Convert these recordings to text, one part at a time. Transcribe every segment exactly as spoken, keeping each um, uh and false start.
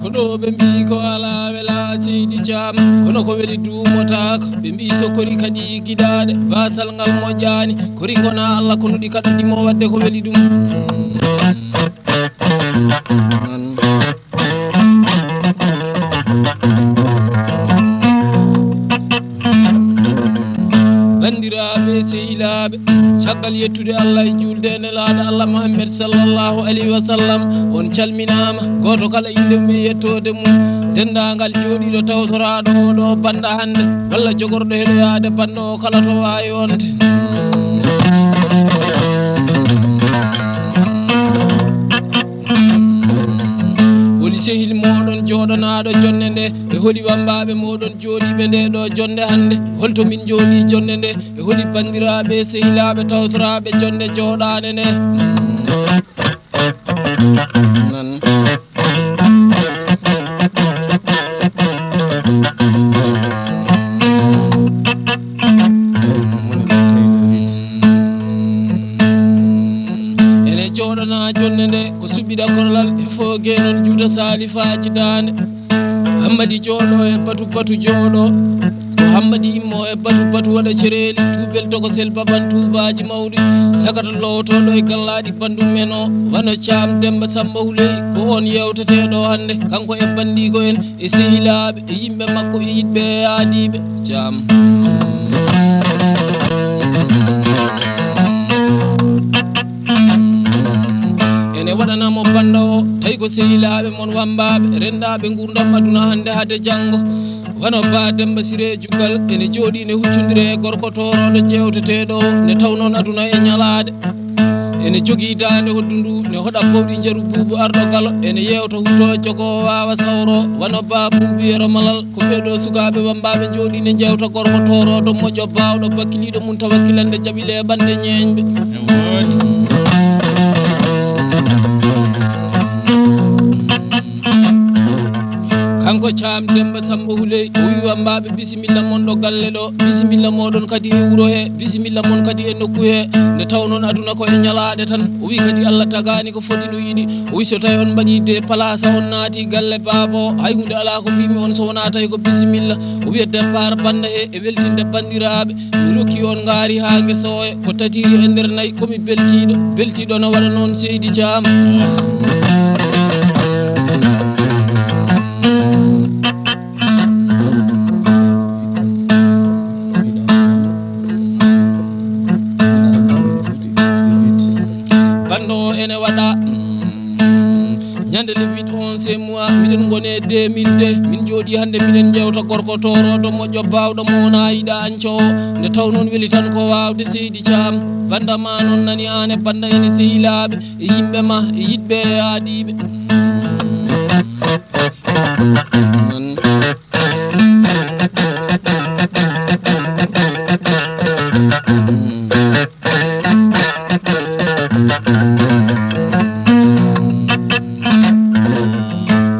Ko ɗo ɓe mbii ko alaa welaa seydi Caam, kono ko weli duumotaako. Ɓe mbii so kori kadi giɗaaɗe, baasal ngal moƴƴaani. Kori ngona Allah, kono ɗi kaɗa dimo waɗde ko weli ɗum. Banndiraaɓe, sehilaaɓe, caggal yettude Allah e juulde e Nelaaɗo Allah Muhammad sallallahu alayhi wa sallam, on calminaama, gooto kala innde mum e yettoode mum. Denndaangal jooɗiiɗo tawtoraaɗo oo ɗoo bannda hannde, walla jogorɗo heɗoyaade bannda oo kala to waawi wonde. Holi sehil mooɗon jooɗanaaɗo jonnde nde, e holi wammbaaɓe mooɗon jooɗiiɓe nde ɗo jonnde hannde? Holto min njooɗii jonnde nde? E holi banndiraaɓe, sehilaaɓe, tawtoraaɓe jonnde jooɗaande nde? Nan. Ene jooɗanaa jonnde nde ko suɓiɗa korlal e foo geenon juuta saalifaaji daande. Hammadi jooɗo e batu batu jooɗo. Ko Hammadi immo e batu batu waɗa cereeli, tuubel tokosel baban tuubaaji mawɗi. Sagata lowotooɗo e gallaaɗi bandum en o, wano Caam Demba Samba Huley, ko on yewteteeɗo hannde, kanko e banndiiko en, e sehilaaɓe, e yimɓe makko, e yiɗɓe e yaadiiɓe. Caam. Ene waɗana mo bannda o, tawi ko sehilaaɓe mon wammbaaɓe, renndaaɓe nguurndam aduna hannde hade janngo. Wano Ba Demba Siree Jugal, ene jooɗii ne huccondiri e gorko toorooɗo jewteteeɗo o, nde taw noon aduna e ñalaade. Ene jogii daande hoddundu, ne hoɗa bawɗi njaru buubu arɗo galo, ene yeewta huttoo jogoo waawa sawro, wano Ba Buubu Yero Malal. Ko ɓee ɗoo sukaaɓe wammbaaɓe njooɗii ne njewta gorko toorooɗo moƴƴo baawɗo bakkiliiɗo mum tawakkilande jaɓi leeɓande ñeeñɓe. E woodi. Kanko Caam Demba Samba Huley, o wi wammbaaɓe bisimilla mon ɗo galle ɗo, bisimilla mooɗon kadi e wuro he, bisimilla mon kadi e nokku he, nde taw noon aduna ko e ñalaaɗe tan. O wi kadi Allah tagaani ko foti no yiɗi. O wi so tawi on mbaɗi de palaasa on naati galle baaba o, hay huunde alaa ko mbimi on so wonaa tawi ko bisimilla. O wiya départ bannda he e weltinde banndiraaɓe. Mi rokki on ngaari haa ngesa o e ko tatiiri e nder nayi, ko mi beltiiɗo. Beltiiɗo no waɗa noon seydi Caam. Bannda o ene waɗa. Ñande le huit onze mois, miɗen ngone deux mille deux, min njooɗii hannde miɗen njewta gorko toorooɗo moƴƴo baawɗo mo wonaa yiɗa añcoowo. Nde taw noon weli tan ko waawde seydi Caam. Bannda ma noon nani aan e bannda ene sehilaaɓe, e yimɓe ma, e yiɗɓe e aadiiɓe.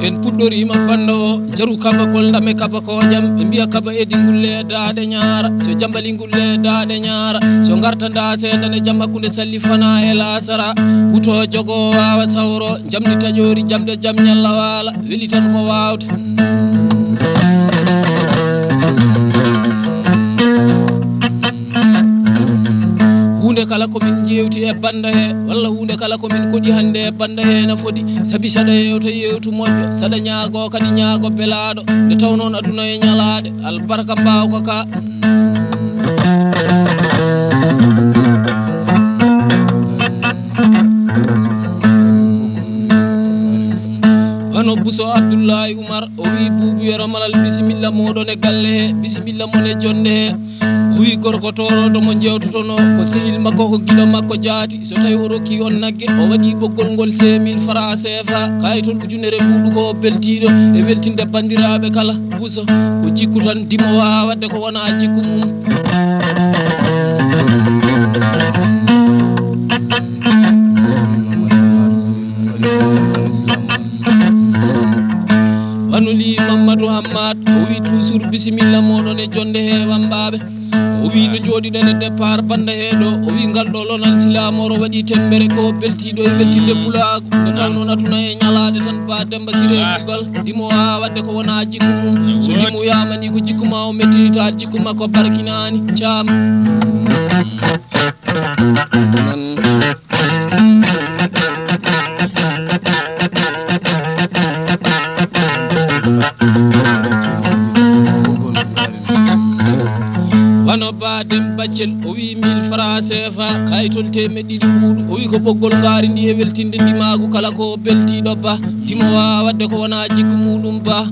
En puɗɗoriima bannda o, jaru kaba kol ndame kaba ko jam, ɓe mbiya kaba edi ngulle daaɗe ñaara, so jambali ngulle daaɗe ñaara, so ngarta nda seedane jam hakkunde salli fana e laasara, huto jogo waawa sawro, jamdi taƴoori jamde jam ñalla waala, weli tan ko waawde. Huunde kala ko min njeewti e bannda he, walla huunde kala ko min koɗi hannde e bannda he ena foti, sabi saɗa yewta yewtu moƴƴo, saɗa ñaago kadi ñaago belaaɗo, nde taw noon aduna e ñalaaɗe, albarka mbaawka ka. Wano Bousso Abdoulaye Oumar, o wii Boubou Yero Malal, bisimilla mooɗon e galle he, bisimilla mon e jonnde he. O wii gorko tooroodo mo njeewtotonoo, ko sehil makko, ko giɗo makko jaati. So tawi o rokki on nagge, o waɗi ɓoggol ngol cinq mille francs C F A, kayitol ujunere mbuuɗu ko beltiiɗo e weltinde banndiraaɓe kala. Bousso, ko jikku tan, dimo waawa waɗde ko wonaa jikku mum. Wano li Mamadou Hammad, o wi toujours bisimilla mooɗon e jonnde he wambaaɓe. O wi no jooɗiɗen e départ bannda he ɗo, o wi ngal ɗo lonal silaamoro waɗi tembere ko beltiiɗo e weltinde pulaagu. Nde tawnoo aduna e ñalaade tan ba Demba Siré Dugal, dimo waawa waɗde ko wonaa jikku mum. So dimo yamani ko jikku ma o mettirita jikku makko barkinaani. Caam. Wano ba Demba Cel, o wi mille francs C F A, kayitol teemeɗɗe ɗiɗi mbuuɗu, o wi ko ɓoggol ngaari ndi e weltinde ndimaagu kala ko beltiiɗo ba, dimo waawa waɗde ko wonaa jikku muɗum ba.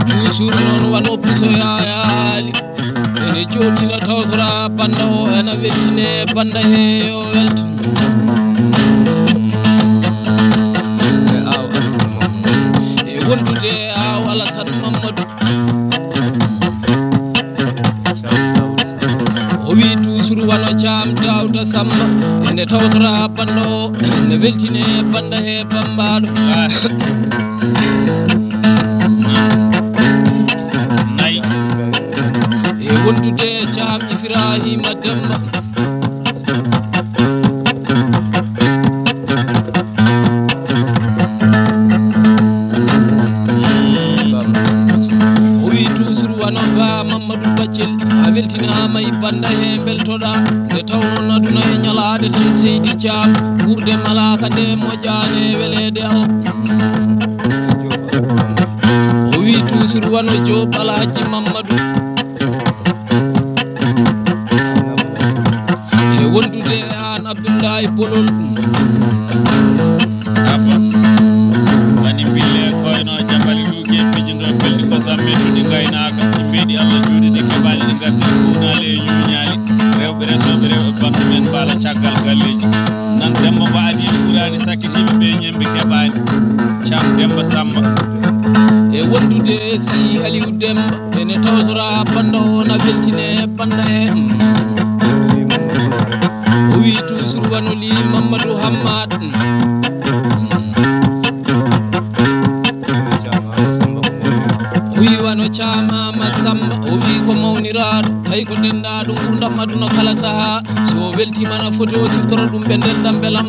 Toujours noon wano Bousso Yaya Ali. Ene jooɗina tawtora bannda o, ena weltine bannda he yo welto. E wondude e aaw Alassane Mamadou. O wi toujours wano Caam Daouda Samba, ene tawtora bannda o, ene weltine bannda he bambaɗo. Nayi. E wondude e Caam Ibrahima Demba. O wi toujours wano ba Mamadou Baccel, a weltinaama e bannda he mbeltoɗa, nde tawnoo aduna e ñalaade tan seydi Caam, ɓurde malaaka nde moƴƴaani e weleede o. O wi toujours wano Joob Alhaji Mamadou. E wondude e aan Abdoulaye Bolol. Abba. Wani mbille koyno jambali ɗuuke pijindo belɗi kosam mettuɗi ngaynaaka. Ɗi mbeɗi Allah juuɗe ɗi keɓaali ɗi ngartiri kuunaali e ñuuñaali. Rewɓe resooɓe rewɓe banndum en mbaala caggal galleeji. Nan Demba mbo adii ɗi ɓuraani sakkitiiɓe ɓe ñembe keɓaani. Caam Demba Samba. E wondude e si Aliou Demba. Ene tawtora bannda o na weltine bannda he. O wi toujours wano li Mamadou Hammad. O wi wano Caam Ama Samba, o wi ko mawniraaɗo, tawi ko ndenndaɗo ngurdam aduna kala saha. So o weltima na foti o siftora ɗum ɓe ndendam belam.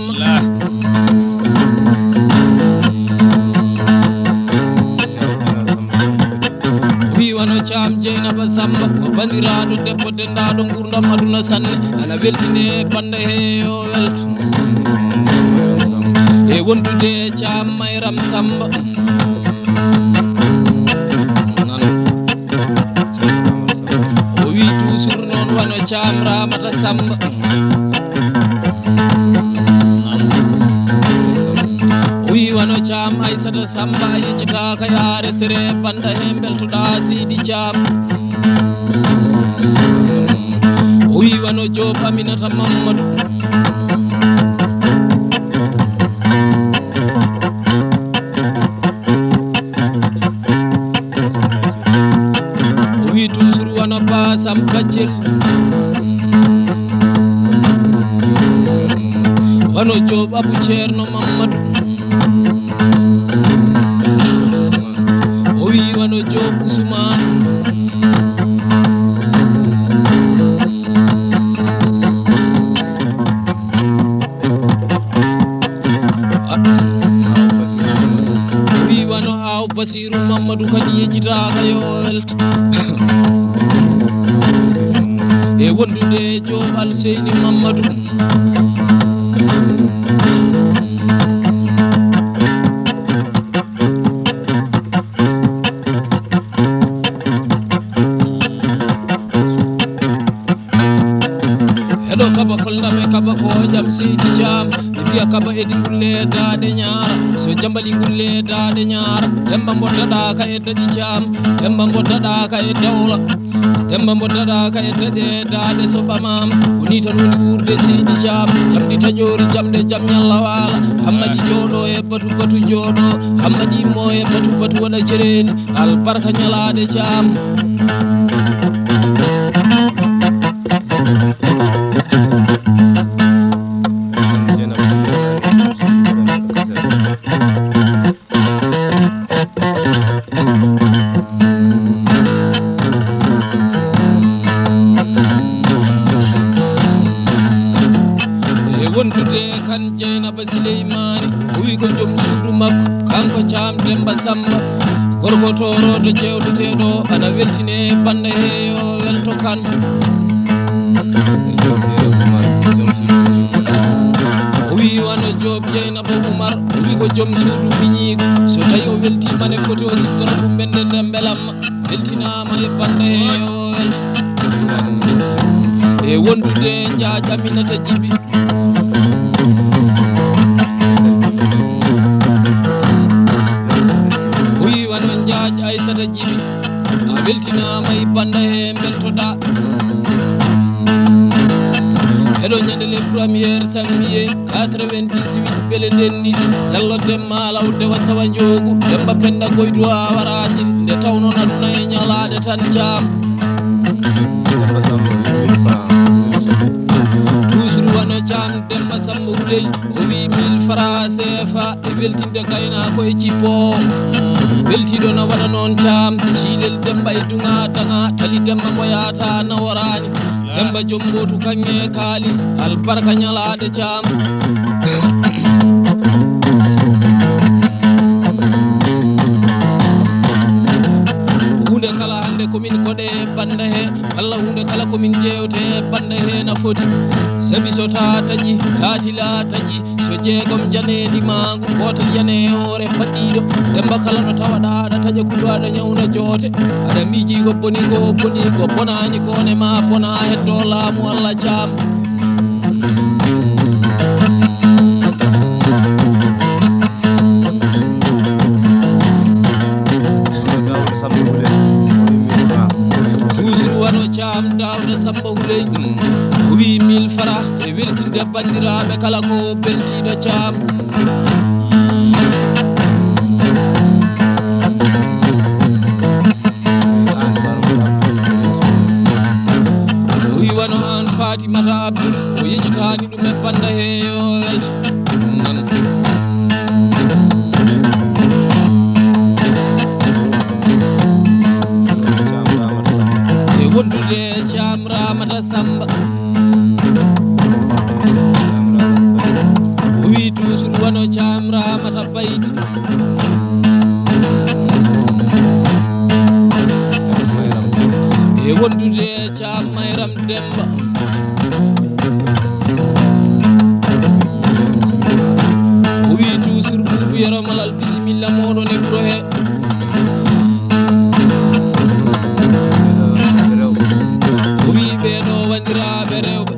Wi wano Caam Jeynaba Samba, ko banndiraaɗo debbo denndaɗo ngurdam aduna sanne, ana weltine bannda he yo welto. E wondude e Caam Mayram Samba. Nan. O wi toujours noon wano Caam Ramata Samba. O wi wano Caam Aysata Samba, a yejjitaaka yaare sere bannda he mbeltoɗa Seydi Caam. O wi wano Joob Aminata Mamadou. O wi toujours wano Ba Samba Cel. Wano Joob Abu Ceerno Mamadou. O wi wano Joob Usmaan. Wi wano Aw Basiru Mamadou kadi yejjitaaka yo welto. E wondude e Joob Alseyni Mamadou. Dame kaba ko jam seydi Caam. Ɓe mbiya kaba edi ngulle daade ñaara. So jambali ngulle daade ñaara. Demba mbottaɗa ka e daɗi Caam. Demba mbottaɗa ka e dawla. Demba mbottaɗa ka e daɗe daade so ɓamaama. Ko ni tan woni wuurde seydi Caam. Jamdi taƴoori jamɗe jam ñalla waala. Hammaji jooɗo e batu batu jooɗo. Hammaji immo e batu batu waɗa cereeli. Albarka ñalaade Caam. E wondude kan Jeynaba Sileymaani, o wi ko joom suudu makko, kanko Caam Demba Samba, gorko tooroodo jeewteteeɗo, ana weltine bannda he yo welto kan. O wi wano Joob Jeynaba Umar, o wi ko joom suudu miñiiko, so tawi o weltiima ne foti o siftora ɗum ɓende nde mbelamma. Weltinaama e bannda he yo welto. E wondude Njaaj Aminata Jibi. O wi wano Njaaj Aysata Jibi. A weltinaama e bannda he mbeltoɗa. Eɗo ñande le premier janvier quatre-vingt-dix-huit bele denni. Jallo Demma Law Dewa Sawa Njoogu. Demba Penda Goydu Awa Racine. Nde tawno aduna e ñalaade tan Caam. Toujours wano Caam Demba Samba Huley. O wi mille francs C F A e weltinde gaynaako e cippo. Weltiiɗo na waɗa noon Caam. Siilel Demba e duŋa daŋa. Tali Demba mo yaata naworaani. Demba joom mbootu kaŋŋe kaalis. Albarka ñalaade Caam. Huunde kala hannde ko min koɗe bannda he. Walla huunde kala ko min jeewte bannda he na foti. Sabi so taa taƴi, taatila taƴi. So jeegom janeeli maangu, gootel jane e hoore paɗɗiiɗo. Demba kala no tawaɗa aɗa taƴa kuɗo aɗa ñawna joote. Aɗa miiji ko boni ko boni ko bonaani ko ne ma bona heddo laamu Allah Caam. Toujours wano Caam Daawda Samba Huley. O wi mille francs e weltinde banndiraaɓe kala ko beltiiɗo Caam. O wi wano aan Fatimata Abdul o yejitaani ɗum e bannda he yo welto. E wondude Caam Ramata Samba. O wi toujours wano Caam Ramata Baydi. E wondude Caam Mayram Demba. O wi toujours Buubu Yero Malal bisimilla mooɗon e wuro he. O wi ɓeeɗo wanndiraaɓe rewɓe.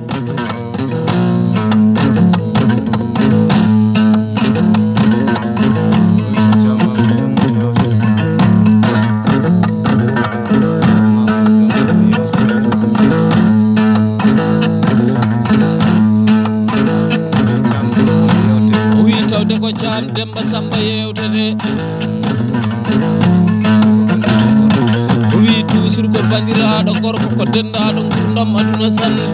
O wi tawde ko Caam Demba Samba yewtete. O wi toujours ko banndiraaɗo gorko ko denndaaɗo ngurdam aduna sanne.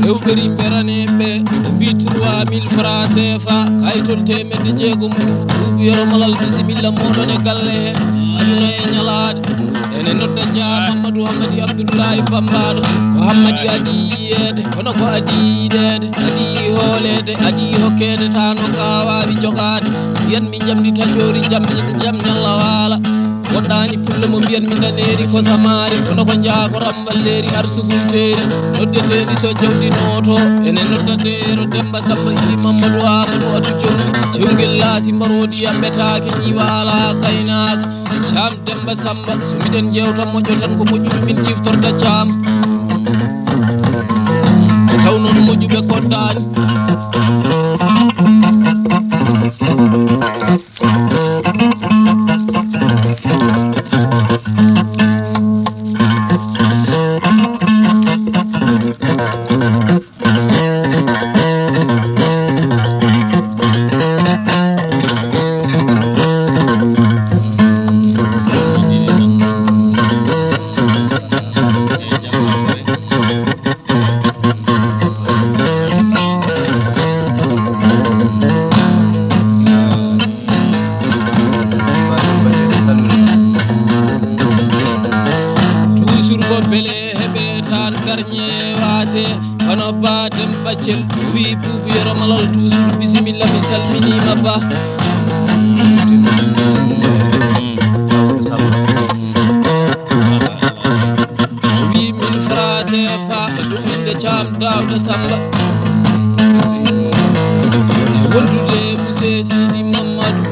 Rewɓe riɓɓe raneeɓe ɓe mbi trois mille francs C F A, kayitol teemedde jeegom. Buubu Yero Malal, bisimilla mooɗon e galle he. Aduna e ñalaade. Ene nodda Jah Mamadou Hammadi Abdoulaye Bambaɗo. Ko Hammadi adii yiyeede, kono ko adii yiɗeede, adii hooleede, adii hokkeede, taa no kaa waawi jogaade. Mbiyan mi njamdi taƴoori, jam, jam ñalla waala. Woɗɗaani pullo mo mbiyan mi daneeri ko samaare, kono ko njaakoram walleeri arsugul teeri, noddeteendi so jawdi nooto, ene nodda deero Demba Samba Idi Mamadou Amadou Atu Jowdi, cewngel laasi mbaroodi yambetaake, ñiiwa alaa gaynaaka. Caam Demba Samba, so miɗen njeewta moƴƴo tan, ko moƴƴude min ciftorta Caam. Taw noon moƴƴuɓe koddaani. Toujours ko bele heɓe tan garñe waase, kono ba dem baccel wi buubu yero malal toujours bisimilla mi salminima ba. Wi mille francs C F A e dow innde Caam Daawda Samba. Wondude Muse Sidi Mamadou.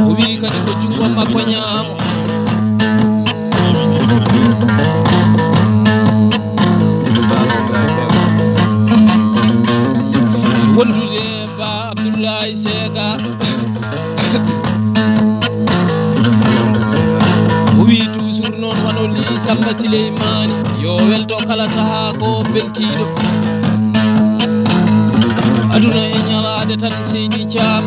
O wi kadi ko junngo makko ñaamo. Wondude Ba Abdoulaye Sega. O wi toujours noon wano ni Samba Sileymaani, yo welto kala sahaa ko beltiiɗo. Aduna e ñalaade tan seydi Caam.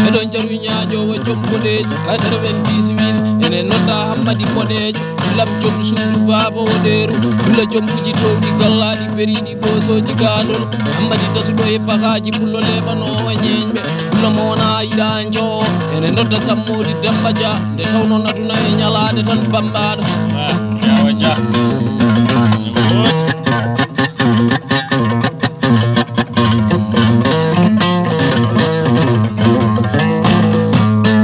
Eɗon jarwi ñaaƴoowo joom boɗeejo, quatre-vingt-dix mille, ene nodda Hammadi Boɗeejo, lam joom suudu baaba Woɗeeru, bulla joom buji towɗi gallaaɗi beriiɗi boosooji gaandol, Hammadi dasuɗo e pakaaji pullo leeɓanoowo ñeeñɓe, pullo mo wonaa yiɗaanjo, ene nodda Sammoodi Demba Dia, nde tawnoo aduna e ñalaade tan bammbaaɗo. Ah, Yaawa Dia.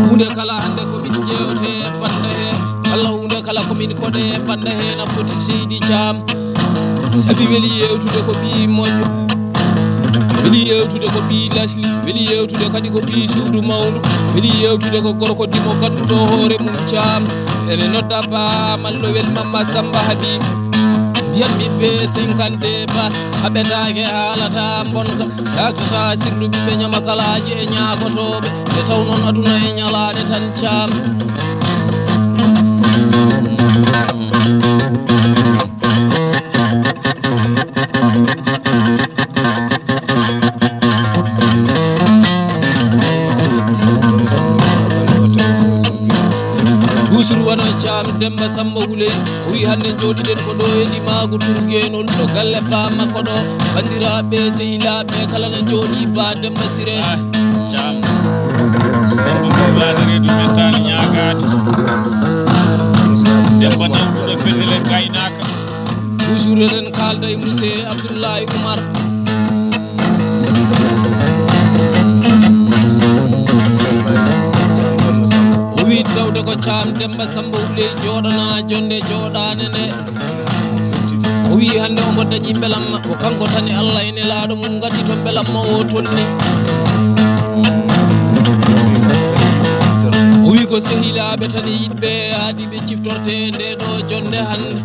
Huunde kala hannde ko min jeewte bannda he, kala huunde kala ko min koɗe bannda he na foti seydi Caam. Sabi weli yewtude ko ɓii moƴƴo, weli yewtude ko ɓii lasli, weli yewtude kadi ko ɓii suudu mawndu, weli yewtude ko gorko dimo ganduɗo hoore mum Caam. Ene nodda Ba Mallo Wel Mamma Samba Habib. Mbiyan ɓiɓɓe cinquante ba, haɓetaake haalata mbonka, saktata sirlu ɓiɓɓe ñamakalaaji e ñaagotooɓe, nde taw noon aduna e ñalaade tan Caam. Toujours wano Caam Demba Samba Wuley, o wi hannde jooɗiɗen ko ɗo e Limaagu Turgeenol, ɗo galle ba makko ɗo. Banndiraaɓe, sehilaaɓe, kala na jooɗi ba Demba Siré. Ah, Caam. Ɗum ko waade reedu mettaani ñaagaade. Demba nantuɗo fetele gaynaaka. Toujours eɗen kaalda e Muse Abdoulaye Oumar. O wi tawde ko Caam Demba Samba Wuley jooɗana jonde jooɗaane nde. O wi hannde omo dañi mbelamma, ko kanko tan e Allah e nelaaɗo mum ngati to mbelamma o tolni. O wi ko sehilaaɓe tan e yiɗɓe aadi ɓe ciftorte nde ɗo jonde hannde.